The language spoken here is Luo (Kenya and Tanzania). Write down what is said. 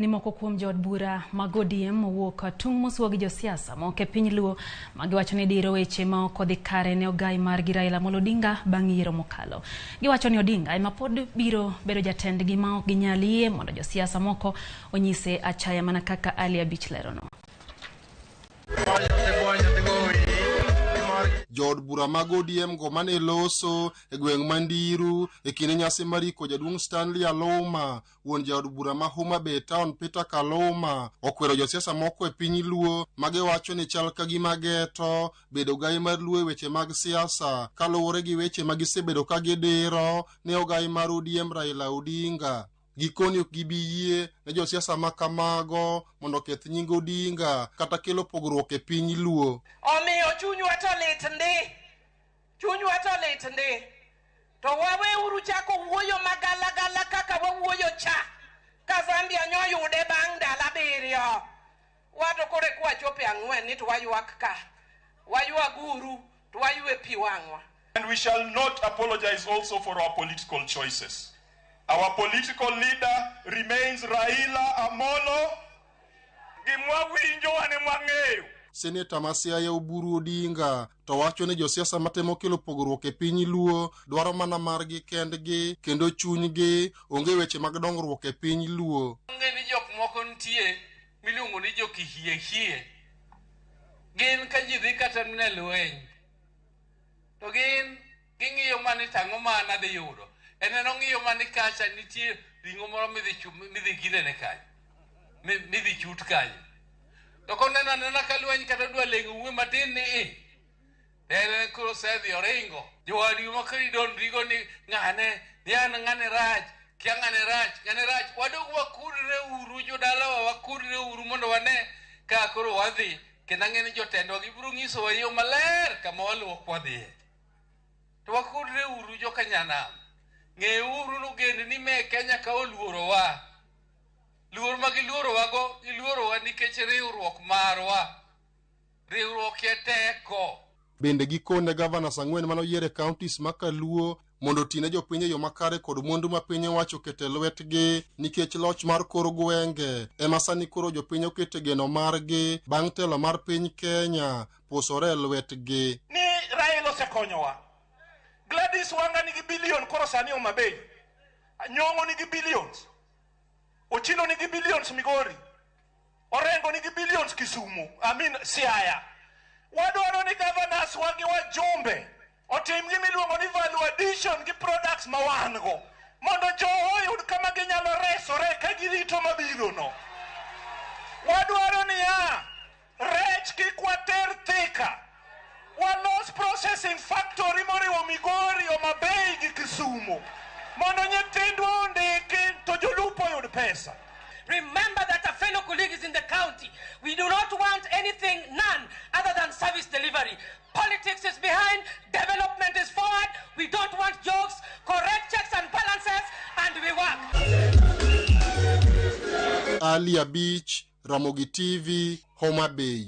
Ni moko kuom jood bura mag ODM owuok tung' mosuo gi josiasa moko e piny Luo magiwacho ni diro weche ma ok odhi kare ne ogai margi Raila Amolo Odinga bang' yiero mokalo. Giwacho ni Odinga ema pod biro bedo jatendgi ma ok ginyal yie mondo josiasa moko onyise achaya mana kaka Ali Abich lerono. Jood bura mag ODM go mane loso e gweng' ma Ndiru e kinde nyasi mar iko jaduong' Stanley Aluma, wuon jaod bura ma Homa Bay Town Peter Kaluma, okwero josiasa moko e piny Luo magiwacho ni chal ka gima geto bedo gai mar Luo e weche mag siasa kaluwore gi weche ma gisebedo ka gidiro ne ogai mar ODM Raila Odinga. Gikoni ok gibi yie ne josiasa ma kamago mondo oketh nying Odinga kata kelo pogruok e piny Luo. Omiyo chunywa to lit ndi, chunywa to lit ndi. To waweuru chako wuoyo magalagala kaka wawuoyo cha ka Zambia nyoyude bang' ndalo 7. Wato koro eka wachopo e 4 ni to waywak ka. Waywaguru to waywe pi wang'wa. And we shall not apologize also for our political choices. Our political leader remains Raila Amolo. Gimwa winjo wane mwang'eyo. Seneta ma Siaya Oburu Odinga to wacho ni josiasa matemo kelo pogruok e piny Luo dwaro mana margi kendgi kendo chunygi onge weche mag dongruok e piny Luo. Onge ni jok moko nitie miluongo ni jokihiehie. Gin ka ji dhi kata mana lweny to gin ging'iyo mana ni tang'o ma an adhi yudo. En en ong'iyo mana ni kacha nitie ring'o moro midhi ginene kanyo, midhi chut kanyo. To koneno anena ka lweny kata odwa leng'o wuoyi matin ni i, to en koro osedhi oringo. Jowadgi moko idonrigo ni ng'ane, ni an ng'ane rach, kia ng'ane rach, ng'ane rach. Wadog wakudre uru jodalawa, wakudre uru mondo wane ka koro wadhi. Kendo ang'e ni jotendwa gibiro nyisowa yo maler kama waluwo kwadhiye. To wakudre uru joka nyanam. Ng'euru ni ogendni me Kenya ka oluorowa. Luor ma giluorowago, giluorowa nikech riwruok marwa. Riwruok e teko. Bende gikone gavanas 4 manoyier e counties ma Kaluo mondo oti ne jopiny e yo makare kod mwandu ma piny owacho oketo e lwetgi nikech loch mar kor gwenge ema sani koro jopiny oketo geno margi bang' telo mar piny Kenya pusore e lwetgi. Ni Raila osekonyowa. Gladys Wanga nigi bilion koro sani Homa Bay. Nyong'o nigi billions. Ochilo nigi billions Migori. Orengo nigi billions Kisumu, I mean Siaya. Wadwaro ni governors wa gi wajumbe otim gima iluongo ni value addition gi products ma wan go mondo jowa oyud kama ginyalo resore ka girito mabiro no. Wadwaro niya, rech kik water Thika. Walos processing factory moriwo Migori, Homa Bay gi Kisumu mondo nyithindwa ondiki to jolupo oyud pesa. Remember that a fellow colleague is in the county. We do not want anything, none, other than service delivery. Politics is behind, development is forward. We don't want jokes, correct checks and balances, and we work. Ali Abich, Ramogi TV, Homa Bay.